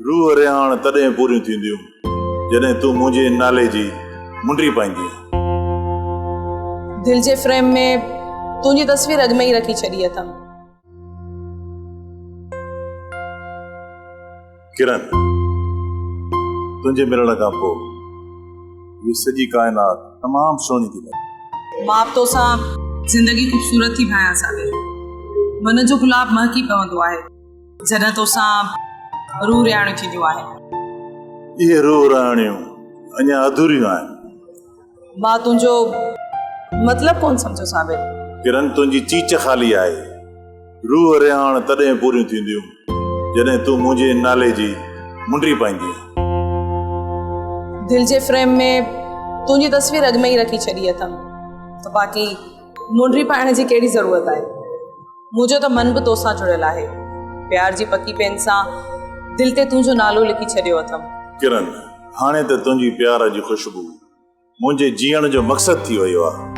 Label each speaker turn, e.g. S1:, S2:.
S1: روح رهاڻ تڏهن پوريون ٿينديون، جڏهن تون منهنجي نالي جي منڊي پائيندينء.
S2: دل جي فريم ۾ تنهنجي تصوير اڳ ۾ ئي رکي ڇڏي اٿم.
S1: ڪرن، تنهنجي ملڻ کان پوء هيء سڄي ڪائنات تمام سهڻي ٿي لڳي.
S2: مان به توسان زندگي خوبصورت ٿي ڀانيان صابر. من جو گلاب مهڪي پوندو آهي. جڏهن توسان روح رهاڻيون ٿينديون آهن.
S1: اهي روح رهاڻيون اڃا اڌوريون آهن.
S2: مان تنهنجو مطلب ڪونه سمجهيو صابر.
S1: ڪرن تنهنجي چيچ خالي آهي. روح رهاڻ تڏهن پوريون ٿينديون جڏهن تون منهنجي نالي جي منڊي پائيندينء.
S2: دل جي فريم ۾ تنهنجي تصوير اڳ ۾ ئي رکي ڇڏي اٿم ته باقي منڊي پائڻ جي ڪهڙي ضرورت آهي. منهنجو ته من به توسان جڙيل آهي. پيار جي پڪي پين سان دل تي تنهنجو نالو لکي ڇڏيو اٿم.
S1: ڪرن، هاڻي ته تنهنجي پيار جي خوشبو منهنجي جيئڻ جو مقصد ٿي ويو آهي.